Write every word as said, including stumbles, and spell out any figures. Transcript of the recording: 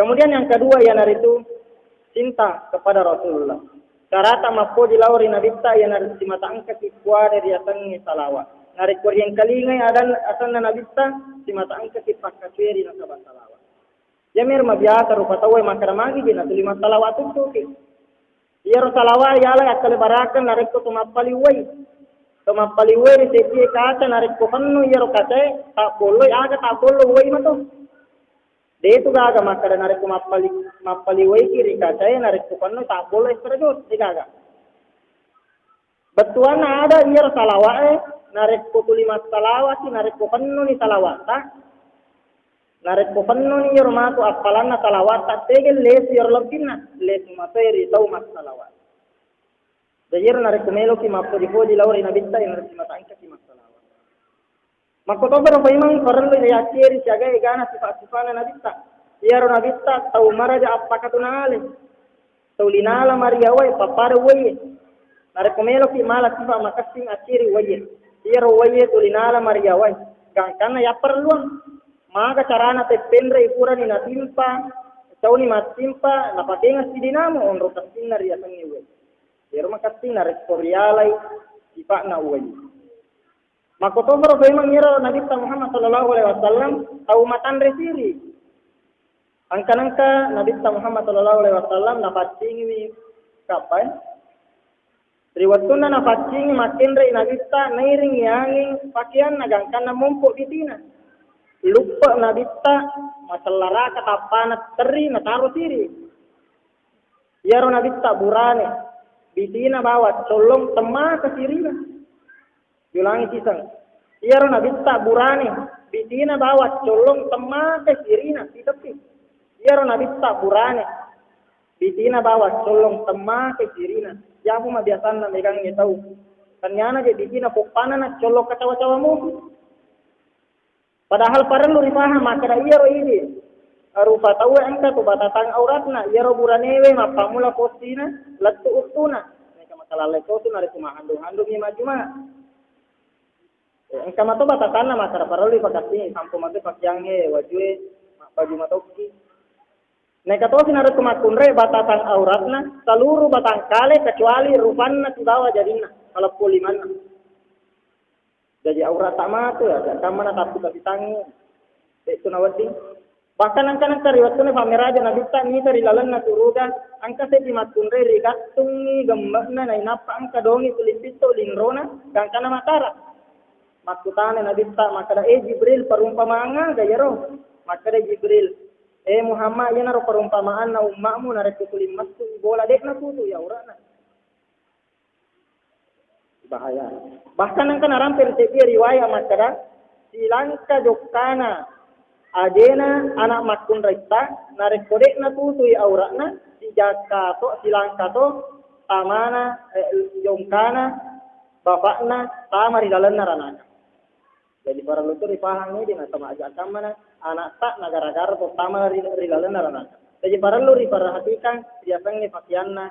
Kemudian yang kedua, iyanaritu cinta kepada Rasulullah. Carata mappoji lao ri Nabitta, iyanaritu simata engkaki kuade riasengnge salawat. Narekko riengkalingai adan-, asenna Nabitta, simata engkaki pakkasueri nasaba salawat. Iyamiro mabiasa rupa tauwe makkeda, magi je natuli massalawat tuttuki. Iyaro salawat yala yakkalebarakeng narekko to mappali uwai. To mappali uwai ri seddie kaca, narekko penno iyaro kacae, tabbolloi aga tabbollo uwai mato. Detu gaga makkeda narekko mappali, mappali uwaiki ri kacae, narekko penno tabbollo es kero jus, degaga. Bettuanna ada iyaro salawa'e, narekko tuli massalawaki, narekko pennoni salawatta, narekko pennoni iyaro matu appalanna salawatta, tege lesu iyaro lebbinna, lesu matoi ri tau massalawat. Jadi iyaro narekko meloki mappoji-poji lao ri Nabitta, iyaro narekko matangkaki massalawat. Makkotoparo paimeng parellu riacceri siaga egana sifa-sifana Nabitta. Iyaro Nabitta tau maraja appakatunale. Tuli nala mariawai pappada uwaiye. Narekko meloki mala sifa makessing acciri uwaiye. Iyaro uwaiye tuli nala mariawai. Gangkanna yapparelluang. Maga carana teppenrei purani natimpa, cauni mattimpa, napakengeng sidinamu onro kessinna riasengnge uwai. Iyaro makessing narekko rialai sifa'na uwaiye. Makkotoparo paimeng iyaro Nabitta Muhammad sallallahu alaihi wasallam tau matanre siri. Engka-engka Nabitta Muhammad sallallahu alaihi wasallam napaccingiwi kabbae. Ri wettunna napaccingi makkenrei Nabitta, nairingi anging pakeanna gangkanna mompo bitina. Luppe Nabitta, masellaraka tappana terri nataro siri. Iyaro Nabitta burane, bitina bawang collong temmaka sirina. Ulangi siseng. Iyaro Nabitta burane, bitina bawang collong temmaka sirina, siteppi. Iyaro Nabitta burane, bitina bawang collong temmaka sirina. Yapu mabiasanna megangnge tau. Tenniana je bitina poppana na collong kacawa-cawa mupi. Padahal parellu ripahang makkeda iyaro idi rupa tauwe engka tu batasang auratna, iyaro buranewe mappammula possina lettu uttuna. Naika makalallai totu narekko mahandung-handungi majjuma. Eh, engka mato batasanna makkeda parellu ipakassingi, sampo mato pakeangnge, wajue, mabbaju matokki. Naika tosi narekko makkunrai batasang auratna, seluruh batang kale kecuali rupanna sibawa jadinna, maleppu limanna. Jaji auratta matu ya, kammana tappi-tapitangngi, de'tu nawedding. Bahkan engka-engka ri wettunna fammeraja Nabitta mita ri lalenna suruga, engka seddi makkunrai rigattungngi gemme'na nainappa engka dongi tuli pitto linrona, gangkana matara. Makkutana Nabitta makkeda, "Eh Jibril, perumpamaan aga iyaro?" Makkeda Jibril, "Eh Muhammad, iyanaro perumpamaanna umma'mu narekko tuli messu bola de'na tutu ya aura'na." Bahaya. Bahkan engka narampe ri seddie riwaya makkeda, silangka jokkana ajena anak makkunraitta, narekko de'na tutui aura'na, sijakka to, silangka to, tamana, eh, jongkana, bapakna, tama ri lalenna ranaka. Jadi parellu tu ripahangngi di nasaba aja kammana anakta nagara-gara to tama ri, ri lalenna ranaka. Jadi parellu riperhatikan riasengnge pakeanna